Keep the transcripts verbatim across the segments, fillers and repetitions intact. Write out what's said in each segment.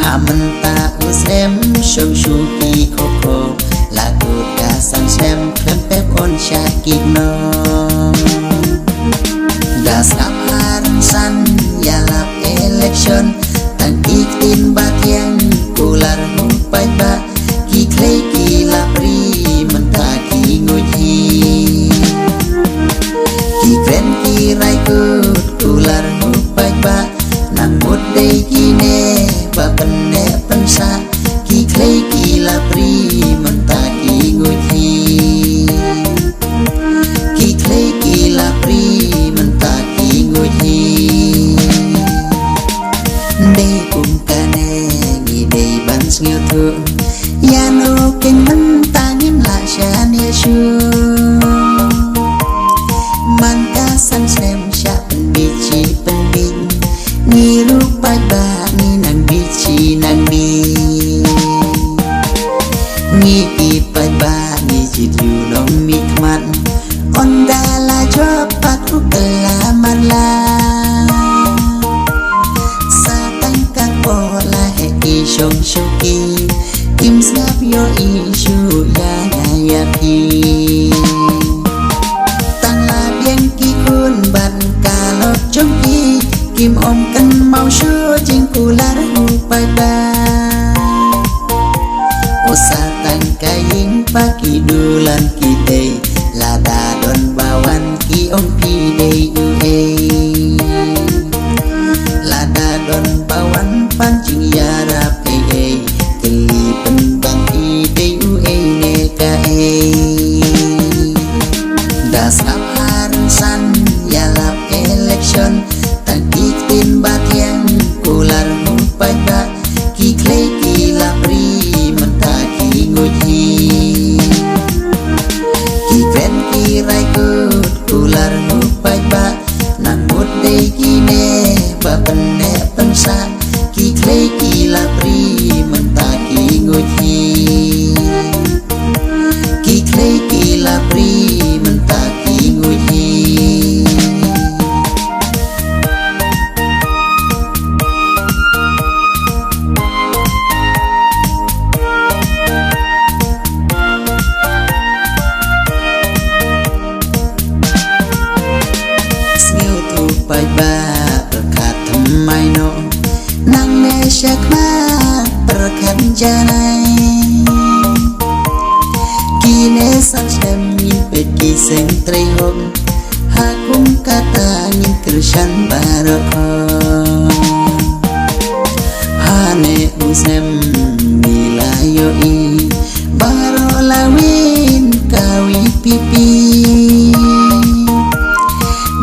Ha mynta u snem shong shu ki khokho, la kut ka san snem khlem pep un shah ki kno. Da sngap ha rynsan ïalap election, tang ki ktien ba thiang kular u paidbah, ki khlei ki la pri mynta ki nguid hi. Ki kren ki rai kut kular u paidbah, nang mut dei kine ba pynneh pynsah, ki khlei ki la pri mynta ki nguid hi. Ki khlei ki la pri mynta ki nguid hi. Dei kum kane ngi dei ban sngewthuh ïa no keiñ mynta ngim lah shaniah shuh. Man ka san snem shah pynbit shi pynbit, ngi ruh paidbah ngi nang bit shi nang bit. Ngi ki paidbah ngi jied ïa u nongmihkhmat, ynda la jop pat u kylla marla. Sa tang ka por la heh ki shong shuki, kim sngap ïohi shuh ïa nga ïa phi. Tang la biang ki khun bad ka lok jong ki, kim ym kynmaw shuh jingkular u paidbah. U sa tang ka ïing pa ki dulan ki dei, lada don ba wan ki ong phi dei uei. Lada don ba wan pan jingïarap ei ei, kylli pynban phi dei uei ne kaei. Da sngap ha rynsan ïalap election, tang ki ktien ba thiang kular u paidbah, ki khlei ki la pri mynta ki nguid hi. Ki kren ki rai kut kular u paidbah, nang mut dei kine ba pynneh pynsah, ki khlei ki la pri mynta ki nguid hi. Ki khlei ki la pri mynta ki nguid hi. Sngewthuh paidbah pyrkhat thymmai noh, nangne shakhmat pyrkhat janai. Kine san snem ngin peit ki seng trei hok, ha kum kata ngin kyrshan baroh hok. Hane u snem ngi la ïohi, baroh la win ka V P P.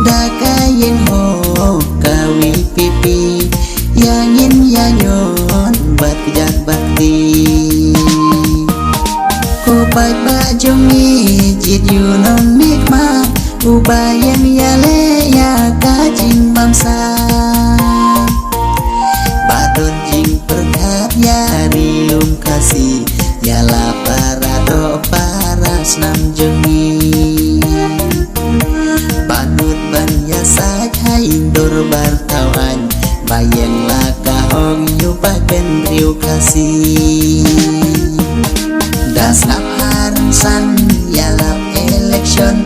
Da ka ïeng hok ka V P P, ïa ngin ïa ñion bad kjat bad kti. Ko paidbah jong ngi jied ïa u nongmihkhmat, uba ïeng ïaleh ïa ka jingbamsap. Ba don jingpyrkhat ïa ri lum Khasi, ïa la para doh para snam jong ngi. Ba nud ban ïasaid ha ïing dorbar thaw aiñ, ba ïeng la ka hok ïa u paidbah briew Khasi. Da sngap ha rynsan ïalap election,